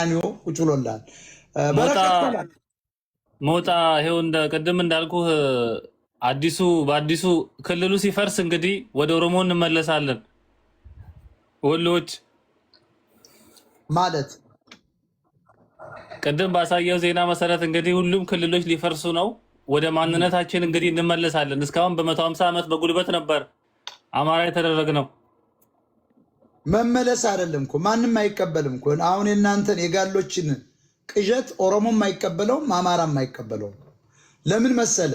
ቀራኒዮ ቁጭ ብሎልሃል። ሞጣ በረከት ሰላም። ሞጣ፣ ይኸው እንደ ቅድም እንዳልኩህ አዲሱ በአዲሱ ክልሉ ሲፈርስ እንግዲህ ወደ ኦሮሞ እንመለሳለን። ወሎዎች ማለት ቅድም ባሳየው ዜና መሰረት እንግዲህ ሁሉም ክልሎች ሊፈርሱ ነው። ወደ ማንነታችን እንግዲህ እንመለሳለን። እስካሁን በ150 ዓመት በጉልበት ነበር አማራ የተደረግነው። መመለስ አይደለም እኮ፣ ማንም አይቀበልም እኮ። አሁን የእናንተን የጋሎችን ቅዠት ኦሮሞም አይቀበለውም፣ አማራም አይቀበለውም። ለምን መሰለ?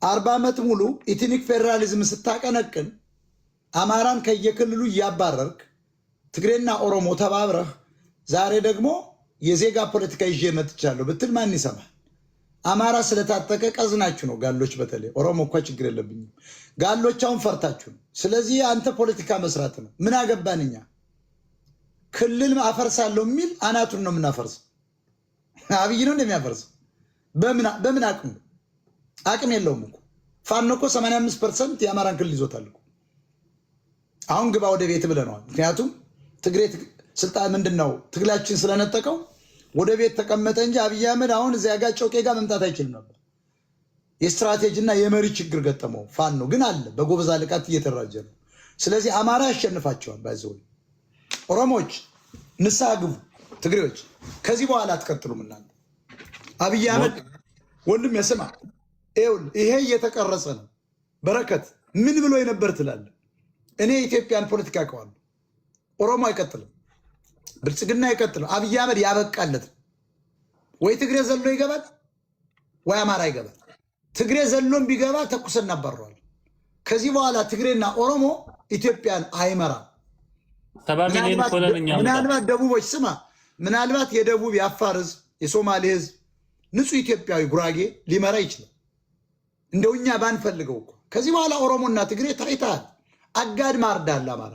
40 ዓመት ሙሉ ethnic federalism ስታቀነቅን አማራን ከየክልሉ እያባረርክ ትግሬና ኦሮሞ ተባብረህ ዛሬ ደግሞ የዜጋ ፖለቲካ ይዤ መጥቻለሁ ብትል ማን ይሰማል? አማራ ስለታጠቀ ቀዝናችሁ ነው ጋሎች። በተለይ ኦሮሞ እኳ ችግር የለብኝም። ጋሎች አሁን ፈርታችሁ ነው። ስለዚህ አንተ ፖለቲካ መስራት ነው። ምን አገባን እኛ? ክልል አፈርሳለሁ የሚል አናቱን ነው የምናፈርሰው። አብይ ነው እንደሚያፈርሰው። በምን አቅሙ? አቅም የለውም እኮ። ፋኖ እኮ 85% የአማራን ክልል ይዞታል እኮ። አሁን ግባ ወደ ቤት ብለነዋል። ምክንያቱም ትግሬ ስልጣን ምንድን ነው ትግላችን ስለነጠቀው ወደ ቤት ተቀመጠ እንጂ አብይ አህመድ አሁን እዚያ ጋር ጮቄ ጋር መምጣት አይችልም ነበር። የስትራቴጂና የመሪ ችግር ገጠመው። ፋኖ ግን አለ፣ በጎበዝ አለቃት እየተደራጀ ነው። ስለዚህ አማራ ያሸንፋቸዋል። By the way ኦሮሞዎች ንስሐ ግቡ፣ ትግሬዎች ከዚህ በኋላ አትቀጥሉም እናንተ። አብይ አህመድ ወንድም የስማ፣ ይኸውልህ ይሄ እየተቀረጸ ነው። በረከት ምን ብሎ የነበር ትላለህ? እኔ የኢትዮጵያን ፖለቲካ አውቀዋለሁ። ኦሮሞ አይቀጥልም፣ ብልጽግና አይቀጥልም። አብይ አህመድ ያበቃለት ወይ ትግሬ ዘሎ ይገባል ወይ አማራ ይገባል። ትግሬ ዘሎም ቢገባ ተኩሰን እናባረዋል። ከዚህ በኋላ ትግሬና ኦሮሞ ኢትዮጵያን አይመራም። 70 ሚሊዮን እኮ ነን እኛ። ምናልባት ደቡቦች ስማ፣ ምናልባት የደቡብ የአፋር ህዝብ፣ የሶማሌ ህዝብ፣ ንጹህ ኢትዮጵያዊ ጉራጌ ሊመራ ይችላል። እንደው እኛ ባንፈልገው እኮ ከዚህ በኋላ ኦሮሞና ትግሬ ታይተሃል። አጋድማ አርዳል አማራ።